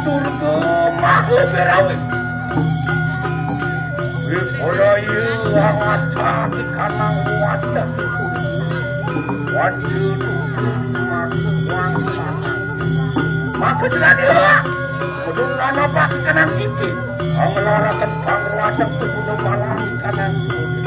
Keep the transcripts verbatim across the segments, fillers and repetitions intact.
Durga maha berawi. Wipraya angatan kanang wadah. Wadah makuang tanah. Maka sira dhewe kudu nanapak kanang siji. Nglaraken pangwadah kudu malang kanang siji.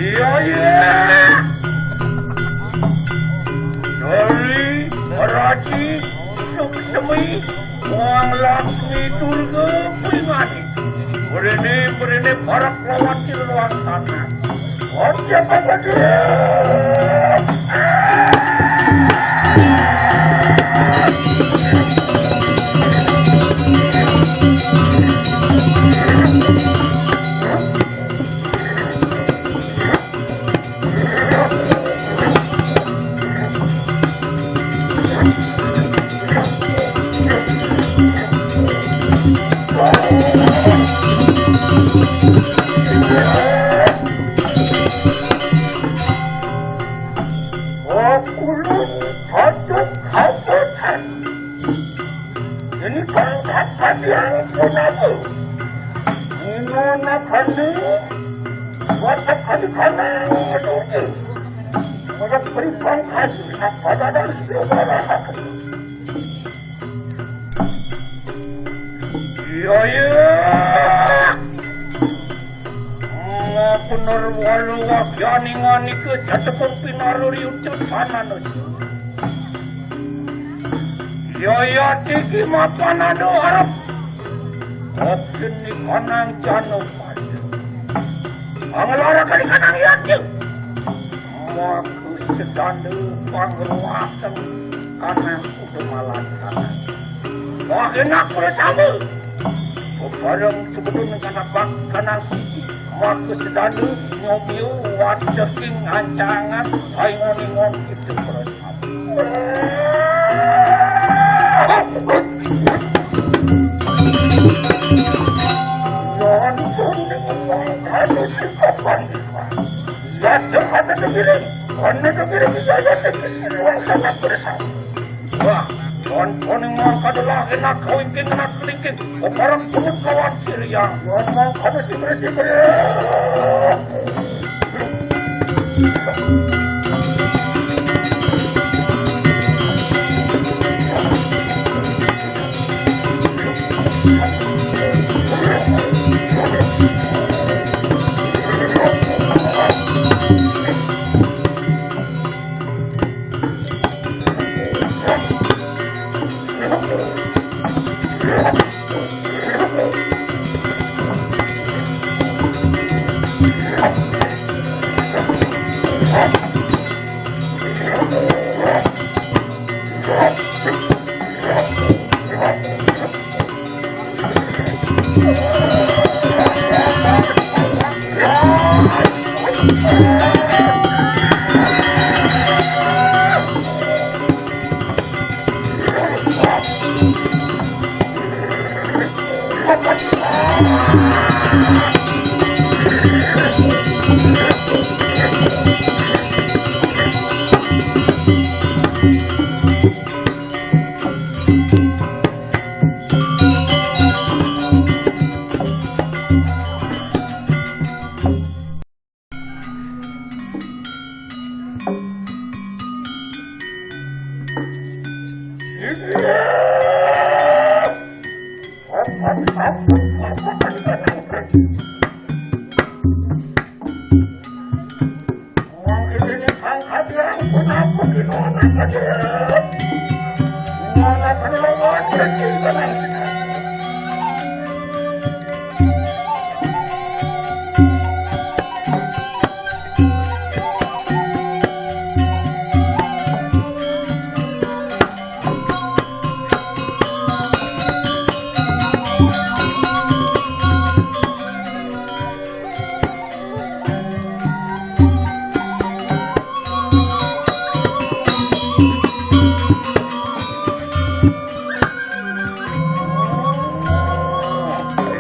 Iya, iya. Dari Raji Suksemi, Wang Lakmi Durga Pringani. Mrene, mrene, parak lawan sira luwang tanah. Oke, Bapak. Ini pangkat yang punapa? Nona kandung, watak kandung kanang menurutnya. Menurut peribang kasih, apa ada suara? Iya, iya. Mapuner walu wagyani nganika jatepung pinaruri ucap pananus. Yaya tiki mapanado arep. Okin ikanang jano pada. Angelara kali kanang yati. Maku sedanda pangruasan kanang kudu malan kanang. Wah, enak bersama. Bareng sebelum kanang bak kanang siji. Maku sedanda ngomyo wateking ancangan. Aingon-ingon itu bersama. Wah, kon-kon ngomong kadalah enak kawingking enak kelingking. Keparang sebut lawan Syria. Ngomong kada sibri-sibri.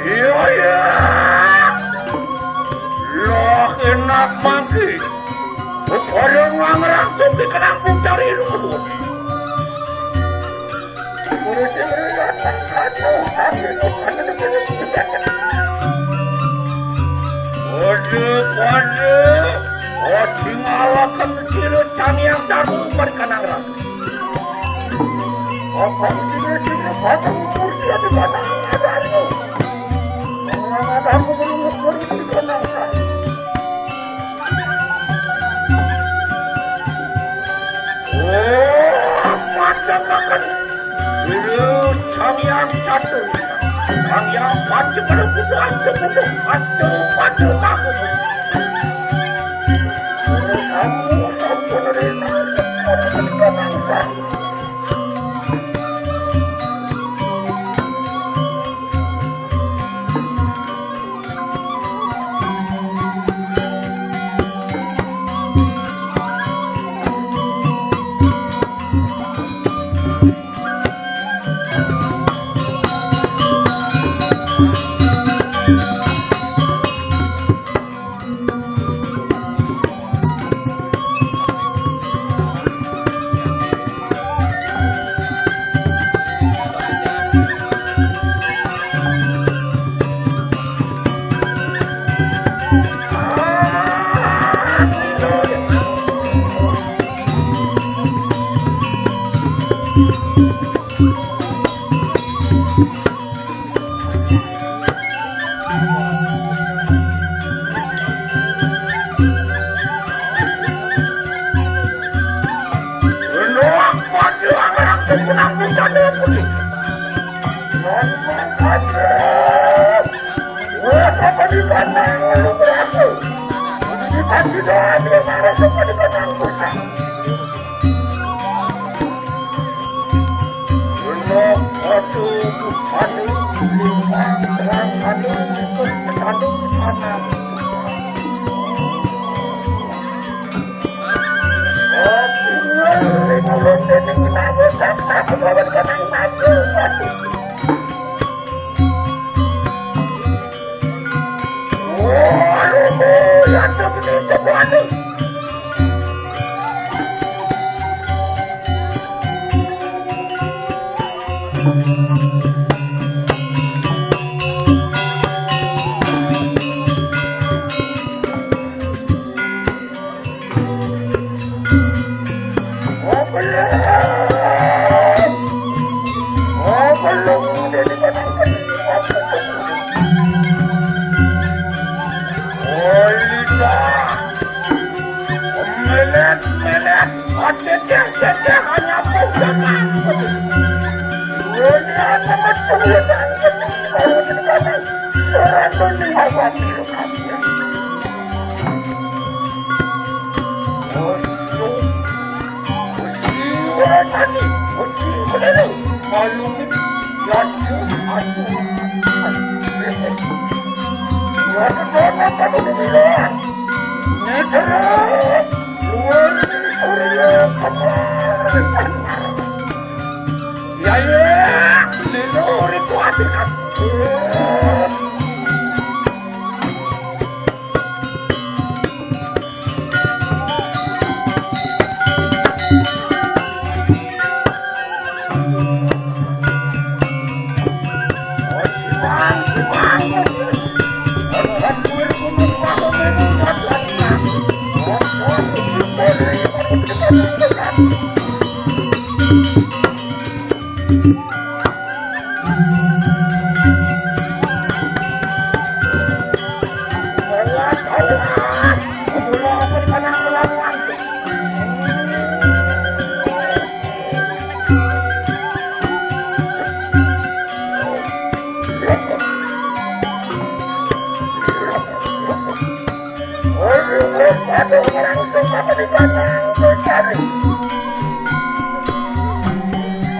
Iya, iya. Loh, enak mangki. Kok ada ngangrang tuh di kenang cari rumput. Waduh, waduh. Waduh, ngalakan kecil caniang jago barikan anggrang. Apa kecil-kecil batang kursi ada batang anggrang. Anggrang ada aku belum kursi di kandang. Oh, macam makan. Dulu kami yang satu. Kami yang pasti pada putus, pasti putus, pasti, pasti takut. Kamu, kamu menerima. Ani, uji kulele. Malumi, yaju, aju. Yaju, dono, padu, dilo. Nitro, wali, surya, papa. Ya, ya, lilo, ritual.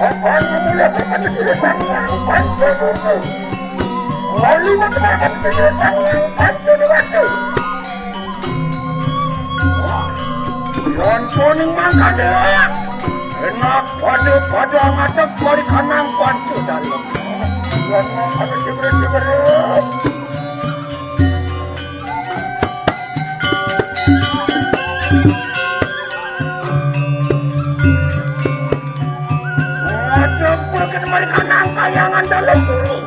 Akan memulai perpandang diri sang yang panca buku. Lalu mengenalkan diri sang yang panca dewata. Wah, yang kuning mangkade. Enak pada-pada ngatek balik kanang panca dalam. Yang mangkade diberi-diberi. Ada bagian mereka nang kayangan dalam bumi.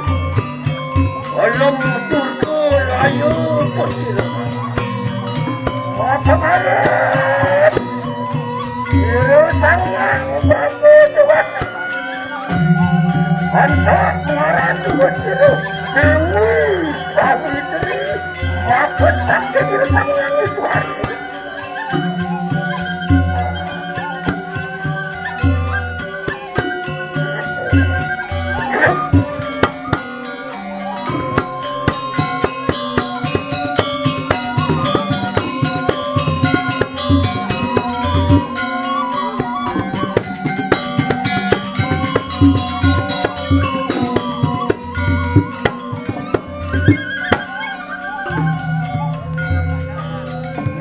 Alam turko layu persilangan. Apa karet? Kira sang yang bagus dewasa. Antak mengaran dua kilo. Dewi Sawitri. Maka tak kira sang yang itu hari.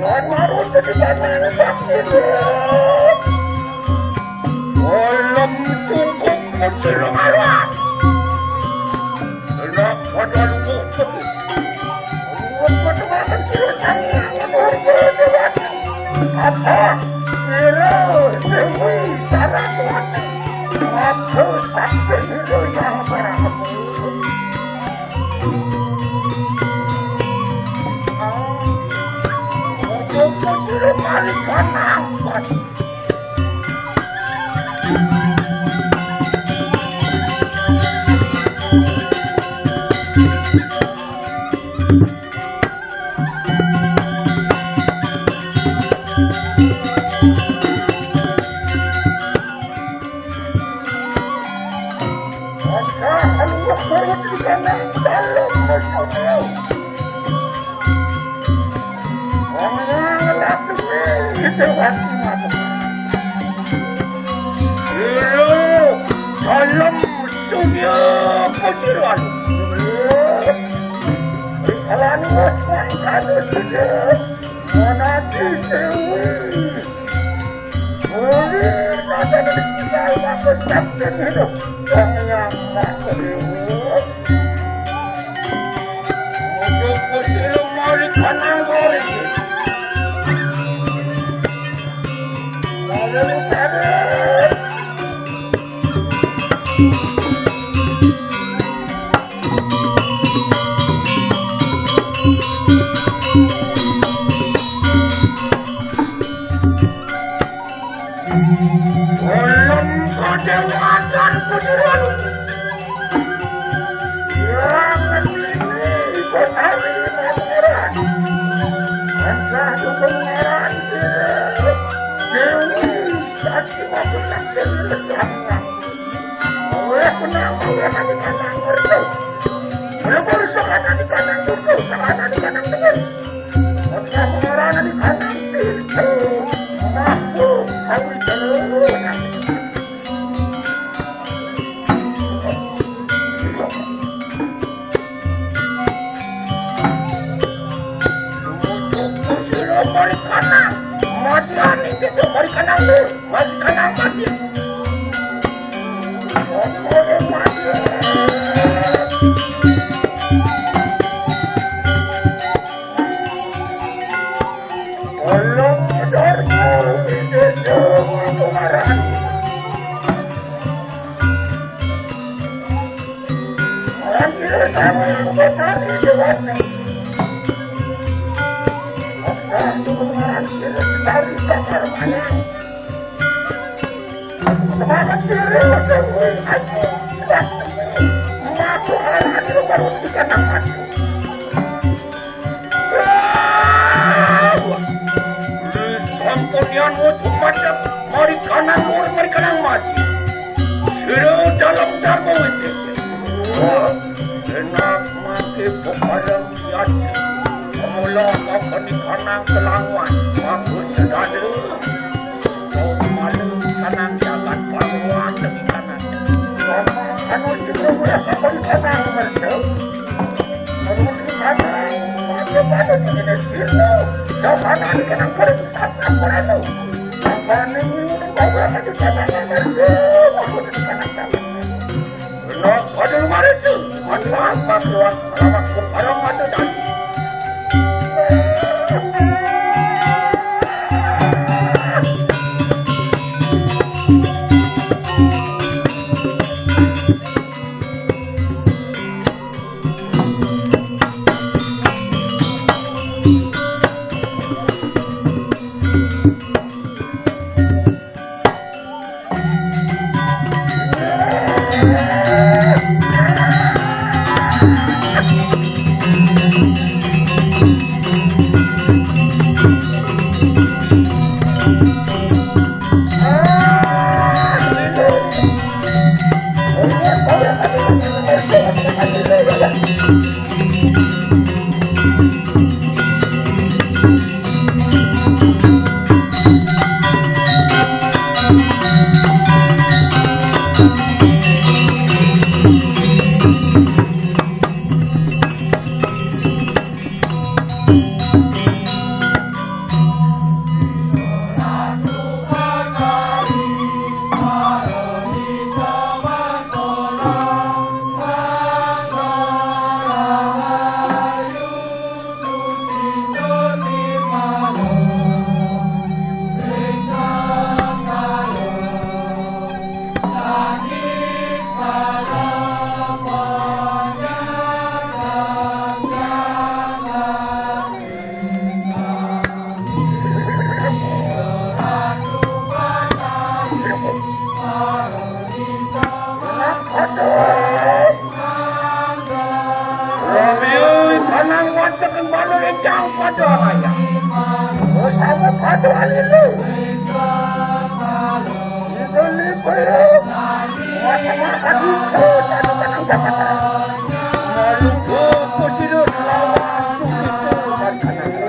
Yang harus jadi tangan sakit. Olem tungkuk kecil alas. Enak pada lugu sedih. Lugu pada makan kecil tangan. Apa? Kira Dewi Saraswati. Aku sakit itu yang berapa? Dalam dunia kecil. Alani wasman kanu sudah. Monati Dewi. Dewi, kata dari kita, aku sakit hidup. Yang yang masuk Dewi. Untuk kecil mari kanang goreng. Lalu kami. Olem kadang akan kudiran. Yang ini Betawi Pangeran. Angkah Pangeran Dewi. Sakti maupun takdir. Oleh menang, oleh nanti kanang ngerti. Kalau baru sekarang nanti kanang ngerti, sekarang nanti kanang dengar. Oke, sekarang nanti kanang pintu. Masuk, kami dulu. Kanang, Mas Kanang, Mas. Tolong, Dharma, Wijaya, Kumaran. Orang kira sama yang besar itu, Mas. Orang itu benar kira dari bakar mana? Orang kira udah mulai aku. Masuk orang itu baru tiga nama. Sampun yan utuh madep, mari kanang luhur, mari kanang maju. Sira dalam dharma witi. Enak mangke pepadang siat. Pemula kakeni kanang kelawan, aku sedada. Kau malu kanang jalan paruan demi kanang. Anu juga udah kakeni kanang merdu. Anu kanang, pada pada ini sirna. Kau kanang kanang pada pusat merdu. Apa ini udah kakeni kanang merdu. Aku di kanang kanang. Nak pada rumah itu. Anu apa keluar alamat kepada mata dan Romeo, kanang wonten ing balung ingkang padha raya. Utama padha alilu. Itu lipe. Wonten ing kanang jabatan. Malungguh putira kelawan sukitu.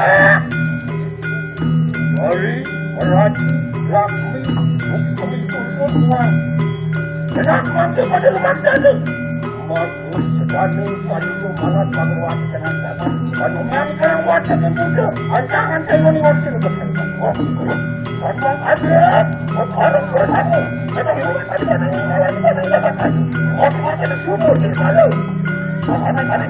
Hari, Meraji, Lakmi, Bukti, Tuhan. Enak mati pada rumah sana. Bagus, sedani, pada rumah, pada rumah, dengan tangan. Pada rumah, pada rumah, pada rumah. Anjangan saya ini wakil berkaitan. Wah, pada ada, pada bersama. Pada rumah, pada rumah, pada rumah. Wah, pada sumur di sana. Pada pada